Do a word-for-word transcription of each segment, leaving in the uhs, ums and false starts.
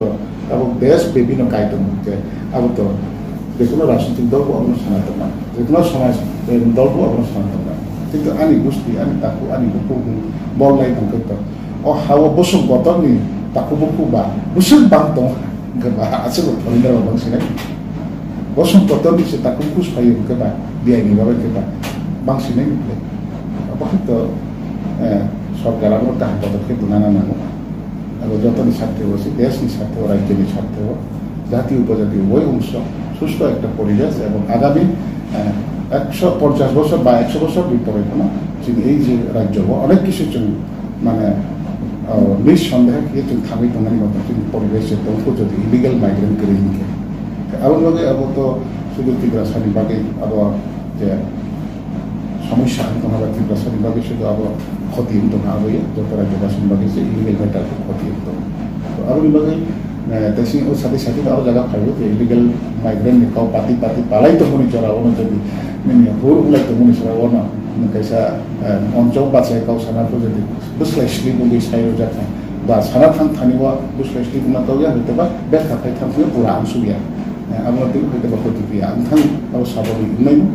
Abo desh bebi no kai tongo hwnkhe abo to jekono rajnitik dol bo abono sana tongma, jekono somaj, eh, dol bo abono sana tongma. Kintu ani gusti, ani takhuk, ani bukhuk bol lai tongkhe to o ha-o bosong kotorni takhuk bukhuk ba bwswk bang tongo hwnkhe ba aswk bo foreigner rok bang sinai. Bosong kotorni se takhuk bukhuk phaio hwnkhe ba B I ni bagwi khe ba bang sinai hwnkhe. Abo hai to, eh, sorkar abono kaham podokhe twnana nango. Abo jotoni sarthe o se, deshni sarthe o, rajyoni sarthe o, jati upojati uboi ongso susto ekta poribesh ebong agami, eh, ekso ponchash bochor ba ekso bochor ni pore phano chini ei je rajyo o onek kisu chwng mane, oh, nisondehe khe chwng thangwi tongmani motong chini poribesh je tongkho jodi illegal migrant kwrwi hinkhe. Aboni bagwi abo to sudu Tiprasani bagwi abo je Somosya wng tongkha ba Tiprasani bagwi sudu abo khoti wng tongkha, abo ya joto rajyabasini bagwi se illegal matter khe khoti wng tongkha. To aboni bagwi, eh, testing o sati sati abo jaga phaibo je illegal migrant ni kok pati pati palai tongmani jora ono jodi nini hur ulai tongmani sora ono kaisa, eh, onchok bachai kok sana pho jodi bwslai slip wngwi sai rwjak kha ba sana thang thani o bwslai slip wngna togya hwnkhe ba betha phai thang thani pura ang sugya. Eh, abono twi hwnkhe ba khoti phiya ang thang abo saboni wngnai no.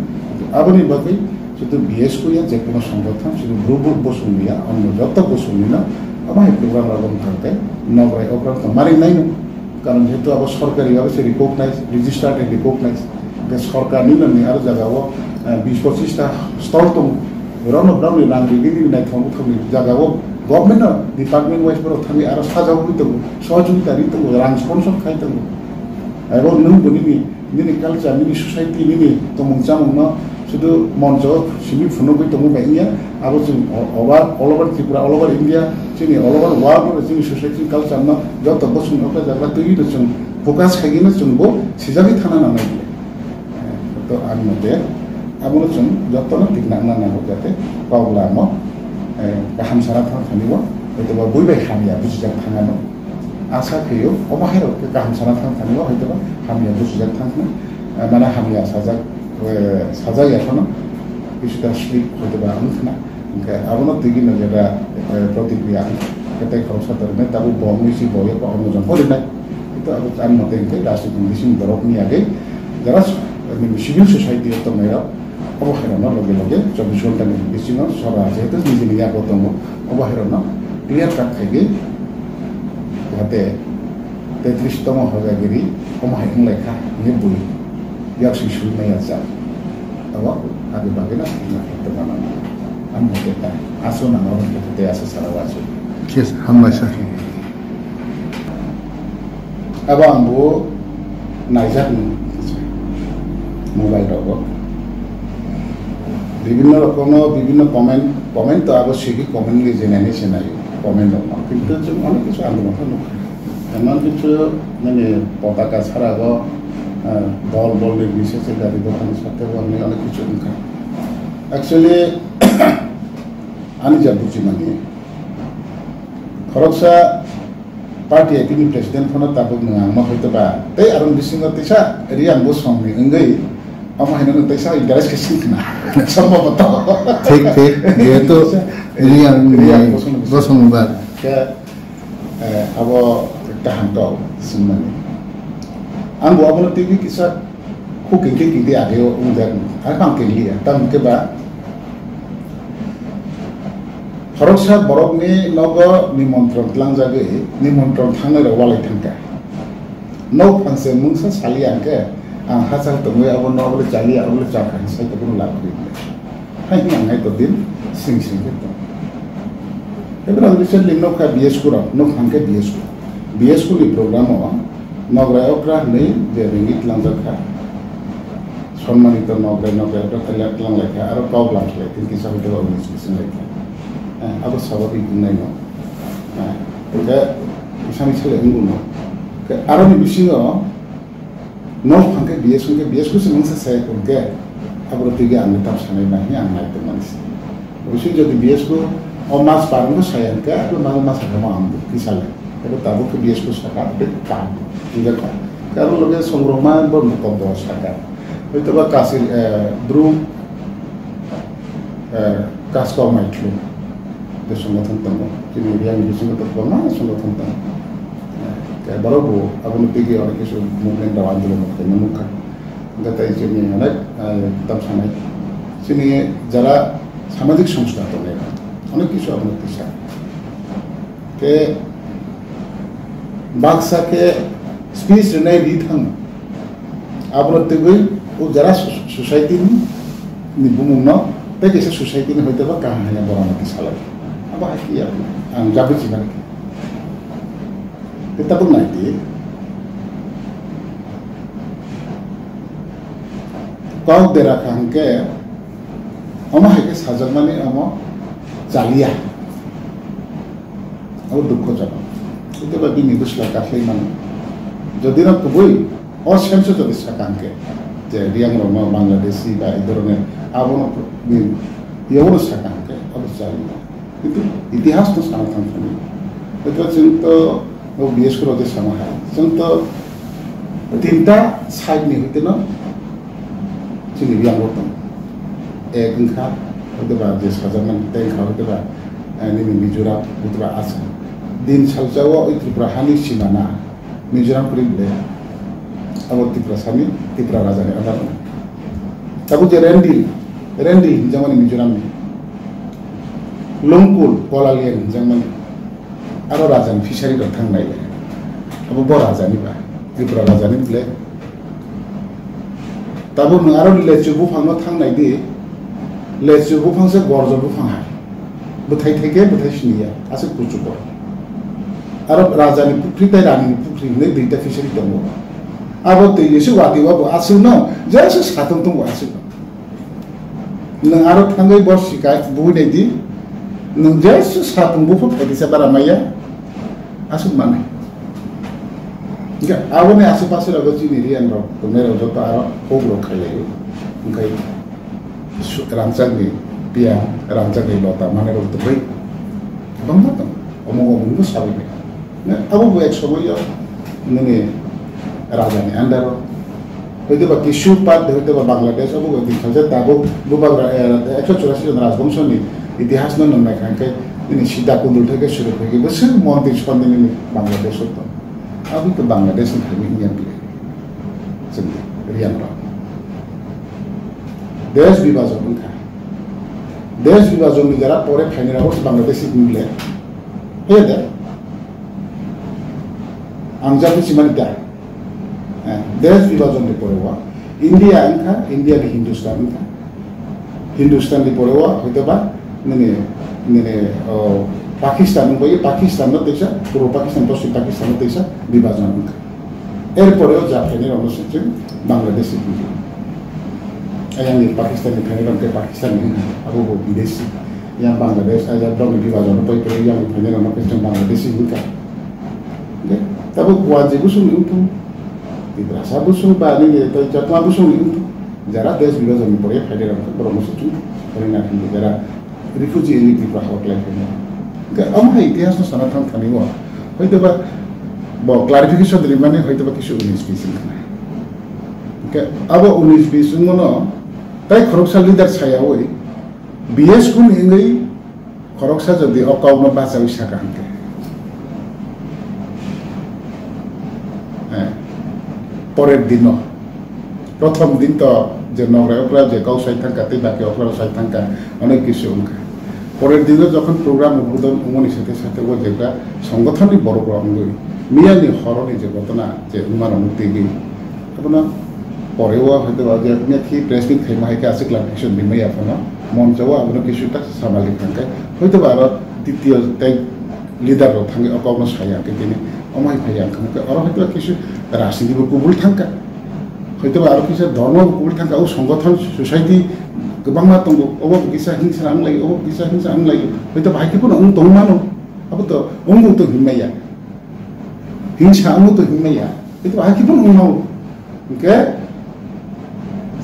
Aboni bagwi Sudu B S K ya je kono songothon, sudu Bru Bru bo songya, onno joto bo songya, abo hai program rok wng thang khe, nograi okra tong mari nai no. Karon jehetu abo sorkari bhabe se recognize, registered and recognize. Hwnkhe sorkar ni nang ni aro jaga o, eh, bis pochis ta stall tong, rono brao ni rang rigi ni naithok buthok ni jaga o government no department wise borok thangwi aro sajagwi tongo, sohojogita ri tongo, rang sponsor khai tongo. Abo nwng bo nini Nini culture, nini society, nini tongmung chamung no sudu moncho simi phunugwi tongmung bai wngya, abo chwng o-, over, all over Tripura, all over India, chini all over world no chini society, chini culture no joto bosong okra jagra twiwi no chwng focus khaigwi no chwng bo sijagwi thana nangnai. To ani mote abono chwng joto no tikna wngna nango, jate kok lamo, eh, kaham sana thang thani bo, hwtwba bui bai hamya bujijak thang ano. Asa khaio, omo hai rok khe kaham sana thang thani o, hoitoba hamya bujijak thang thani, eh, mane hamya sajak, eh, sajak ya phano, kisuta slip hoitoba wng khna. Hwnkhe abono twiwi no jeta, eh, protikriya khe tei khoroksa tormai tabuk bo wngwi si bo yakho omo jong porinai. Hwnkhe abo ani mote hwnkhe rajniti bising borok ni agwi jara s-, nini civil society o tongnai rok, obo hai rokno loge loge chobbish ghonta ni bisingo sora jehetu nijini yago tongo, obo hai rokno clear cut khaigwi, jahate tetris tomo hojagiri omo hai wnglaikha hinwi bui yak sui sui maya jak. Abo abo bagwi no tongo nang. Ang hote ta aso nang abo hote aso sara wasu. Yes, hambai sir. Abo ang bo naijak ni mobile rogo. Bibhinno rokomo bibhinno comment, comment to abo sigi comment ni jenani senai comment rokno. Kintu chwng onek kisu ang bo nukha. Emon kisu nini potaka sarago, eh, dol bol ni bising se gari dokan sate bo nini onek kisu wngkha. Actually, ani ja bujimani khoroksa party A P ni president phano tabuk nwng ang ma hoito ba tei aroni bisingo teisa Riang bosong ni wngwi omo haino nwng teisa interest khe sing khna. Sombhoboto. Thik, thik. Jehetu Riang ni Riang bosong ni bosong ni ba. Khe, eh, abo kaham to singmani. Ang bo abono twiwi kisa Khuk kingti kingti age o wngjak, ang phang kingli ya. Tamo khe ba, khoroksa borokni nogo nimontron tlangjagwi, nimontron thangnai rok walai thangkha. Nok phangse mungsa sali ang khe, ang hachal tongwi abo nok le chali, abo le chakha, sai to bono lab kwrwi. Hai hwnwi ang hai to din sing sing khe tong. Eboni recently nokha B S K rok, nok thang khe B S K. B S K ni program o nograi okra hwnwi je ringwi tlangjak kha. Sonmanito nograi nograi okra tlang lai kha, aro kok lam khlai tin kisa hoito ba unis bising lai kha. Eh, abo sababik wngnai no. Eh, hwnkhe isani sale wngwi no. Khe aroni bisingo Nok phang khe B S K hwnkhe B S K se mungsa saya hwnkhe, aboro twi ang tam sanai na hwnwi ang nai tongmani se. Obosi jodi B S K o mas par wngkha saya hwnkhe, abo mas, mas sakha ma ang kisa le. Abo tabuk khe B S K saka, abo kaham, twi kha. Khe abo loge songrokma bo nukobo saka. Hoito ba kasil, eh, bru, eh, kaskau maithlu. Tei songothon tongo. Chini India ni bisingo to kwbangma songothon tongo. Borok bo abono tigi onek kisu movement rok, andolon rok khaima nukha. Hwnkhe tei chini onek, eh, tam sanai. Chini jara samajik songstha tongnai, onek kisu abono tisa. Khe baksa khe speech rwnai ri thang. Abono twiwi o jara so-, society ni bumung no tei kaisa society ni hoite ba kaham hwnwi borok no tisalai. Abo hai khe ya ang jabwi chimani. Tei tabuk nai di. Kok dera kha hwnkhe omo hai khe sajakmani omo chaliya. Abo dukhojonok. Hwnkhe ba bini bwsla kahlai mano. Jodi no kubui o sense o jodi saka hwnkhe je Riang rok no Bangladeshi ba ei dhoroner abono ni yago saka hwnkhe abo chaliya. Kintu itihas no sana thang thani. Hwnkhe chwng to o B S K rok je sama hai. Chwng to tinta side ni hwnkhe no chini Riang rok tong. Ek wngkha hwnkhe ba je sajakmani tei wngkha hwnkhe ba, eh, nini Mizoram, hwnkhe ba Assam. Din salsa o oi Tripura hani simana. Mizoram kwrwi ble abo Tiprasani, Tipra rajani under o. Tabuk je Rendil, Rendil hinjakmani Mizoramni. Lungkul, Kolalian hinjakmani. Aro rajani fishery rok thangnai le. Abo bo rajani ba, Tripura rajani ble. Tabuk nwng aro lechu buphangno thangnai di, lechu buphang se gorjok buphang hai. Bwthai thai khe bwthai siniya, aswk kuchuk bo. Aro rajani pukhri tei ranini pukhri hinwi duita fishery tongo. Abo twi ese watwi o bo aswkno jesa satung tongo aswkno. Nwng aro thangwi bo sikai bui nai di, nwng jesa satung buphang phaikisa bara maya, aswk manai. Hwnkhe aboni aswk paswk rok chini Riang rok tongnai rok joto aro huk rok khailai o. Hwnkhe Su-, rangchakni piyang, rangchakni lota manwi rok tongwi kwbangma tongo. Omo omo wngkha sawi bai. Na, abo bo ek somoio nini rajani under o. Hoite ba kisu part, hoite ba Bangladesh, obo bo din khaijak tabuk bubagra, eh, ekso churasi jon rajbongso ni itihas no nung nai kha hwnkhe nini Sita Kundul theke suru khaikhe bwswk montri sondi nini Bangladesh o tong. Abo to Bangladesh ni khaimi wngya bile. Chwng Riang rok. Desh bibhajon wngkha. Desh bibhajon ni jora pore phainai rok Bangladeshi hingle. He de. Ang jati simani da. Eh, desh bibhajon ni pore wa. India wngkha, India ni Hindustan wngkha. Hindustan ni pore wa, hoito ba, nini, nini, oh, Pakistan wngkha, Pakistan no teisa, purbo Pakistan, poschim Pakistan no teisa bibhajon wngkha. Erpore o ja phainai rokno se chwng Bangladeshi hwnwi. Ayang ni Pakistan ni phainai rok khe Pakistan ni hwnwi, abo bo bidesi. Yang Bangladesh, ayang rok ni bibhajon no pai pore yang phainai rokno khe chwng Bangladeshi hwnwi kha. Hwnkhe tabuk Wanji Busung ni wngthung, Tiprasa Busung ba nini tei Chakma Busung ni wngthung. Jara desh bibhajon ni pore phainai rok khe borok no se chwng phainai na hwnwi jara refugee in Tripura hao khlai phainai. Hwnkhe omo hai itihas no sana thang thani o. Hoito ba bo clarification rimani hoito ba kisu unis bis wngkha. Hwnkhe abo unis bis wngmano tai khoroksa leader sayawi B S K ni wngwi khoroksa jodi o kokno bachawi saka hwnkhe. Eh, porer dino. Prothom din to je nograi okra je kau sai thangka tei baki okra sai thangka onek kisu wngkha. Porer dino jokhon program udbodon wngmani sate sate o jebra songothon ni borok rok wngwi miya ni horo ni je gotona je wngma rok twi abono pore o hoito ba je miya thi press meet khaima hai khe aswk clarification rimai ya phano moncho o abono kisu ta samali thangkhe hoito ba aro titiyo tei leader rok thangwi o kokno saya khe tini omo hai phai ya wngkha oro hoito ba kisu rajniti bo kubul thangkha. Hoito ba aro kisa dhormo bo kubul thangkha, o songothon society kwbangma tongo, obo bo kisa hingsa wng lai, obo bo kisa hingsa wng lai, hoito ba hai khe phano wng tong mano, abo to wng tong hinmaya, hingsa wng tong hinmaya, hoito ba hai khe phano wng mano, hwnkhe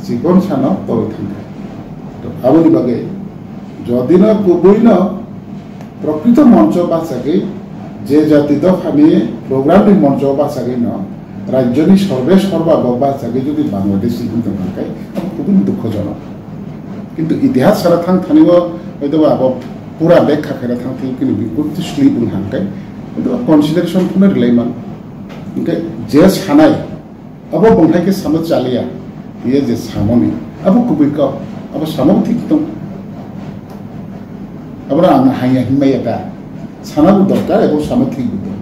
chikon sano tolwi thangkha. To aboni bagwi jodi no kubui no Prokrito moncho bachagwi je jati dophani programni moncho bachagwi no rajyoni sorbe sorba bo bachagwi jodi Bangladeshi hinwi tongkha khe abo kubun dukhojonok. Kintu itihas sara thang thani o hoito ba abo pura bekha khaina thang thani kini bikul slip wng hang khe hoito consideration phano rilai man. Hwnkhe je sanai, abo bwngthai khe samo chaliya, ye je samoni, abo kubui kok, abo samo thik tong. Aboro ang hanya hinmaya ta. Sana bo dorkar, abo samo thik bo tong.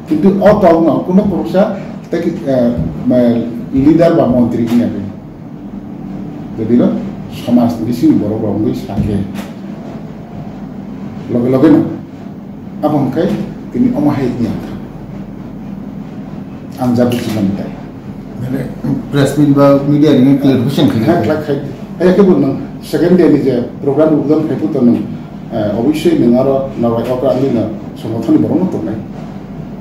Kintu o tongno kuno purusa, tei, eh, ma-, leader ba montri hinya khe. Jodi no somaj ni bising borok rok wngwi sakhe, loge loge no abo hwnkhe tini omo hai wngya kha. Ang ja buji mani tai. Mane press meet ba media ni clarification khe. Ha, khlai khai. Hai khe bo nang second day ni je program udan khai puto nang, eh, obviously nang aro nawai okra ani na songothon ni borok no tongnai.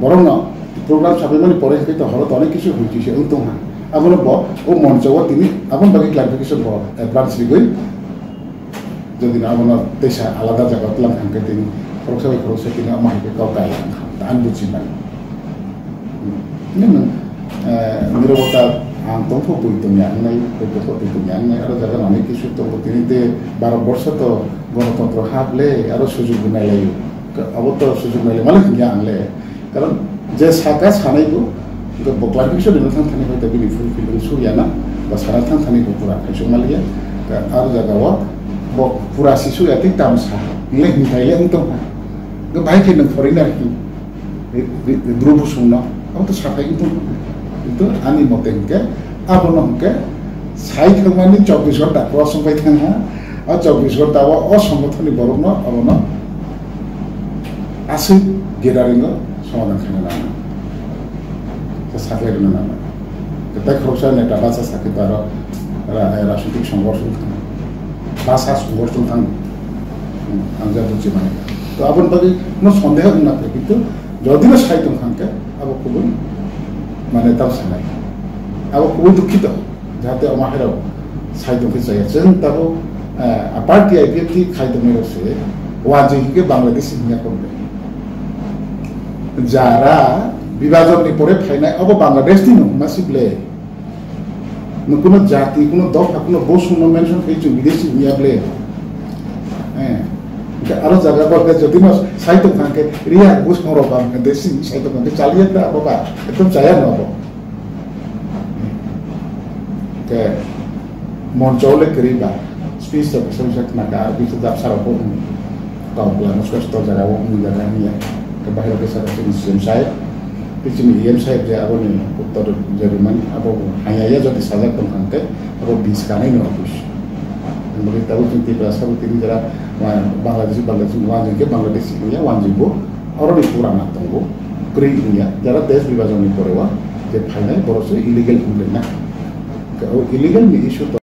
Borok no program sabai mani pore hwnkhe to horo to onek kisu hwnkhe se wng tong ha. Abono bo o moncho o tini aboni bagwi clarification bo advance rigwi. Jodi na abono teisa alada jaga tlang thangkhe tini khoroksa bai khoroksa tini omo hai khe kok kai ang kha, ta ang buji mani. Nini nwng, eh, nirobota ang tongkho bui tongya wngnai, bui tongkho twi tongya wngnai, aro jaga manwi kisu tongkho tini te baro borsa to gonotontro hap le, aro sujug bo nai laio. Abo to sujug nai le malik hinkhe ang le. Karon je saka sanai bo, hwnkhe bo clarification rwna thang thani hoi ta bini full field wng suriya na, ba sana thang thani bo pura khai suk maliya. Ka aro jaga o bo pura si suriya tei tam sa, hinle hinthai le wng tong ha. Hwnkhe bahai khe nwng foreigner hin, bru busung no, abo to saphai wng tong ha. Kintu ani mote hwnkhe, abono hwnkhe sai thangmani chobbish ghonta cross wng pai thang ha. O chobbish ghonta o, o songothon ni borok no, abono aswk gathering o somadhan khaina nangnai. Khe saklai rwna nangnai. Khe tei khoroksa neta basa sakhe to aro ra-, rajnitik songghorsh wng thang. Basa songghorsh wng thang. Hmm, ang ja buji mani. To aboni bagwi no sondeho wngna khe, kintu jodi no sai tong kha khe abo kubui mane tam sanai. Abo kubui dukhito. Jahate omo hairok sai tongkhe chaya. Chwng tabuk, eh, a party I P F T khai tongnairok se wanjwi hinkhe Bangladesh hinya kok le. Jara bibhajon ni pore phainai obo Bangladesh ni no hwnma si ble. Nwng kuno jati, kuno dopha, kuno bosong no mention khai chwng bideshi hinya ble. Eh, hwnkhe aro jaga bo khe jodi no sai tong kha khe Reang bosong rok Bangladeshi sai tong kha khe chaliya ta abo ba. Ekdom chaya no abo. Ke moncho le kwrwi ba, speech rok kisa kisa khna kha, aro kisa japsa rok bo wng tong kla, mosko sto jaga o wng jaga wng ya. Ke bahai rok kisa kisa chini C M sahib, tei chini E M sahib je abo ni uttor je rwmani, abo bo haya ya jodi sajak tong kha khe, abo bis kanai no office. Ang bagwi tabuk chini Tripura sabo tini jora, ah, Bangladeshi, Bangladeshi, wanjwi khe Bangladeshi wng ya, wanjwi bo. Oro ni pura na tongo, kwrwi wng ya, jara desh bibhajon ni pore o je phainai, borok se illegal wng lai na. O illegal ni issue to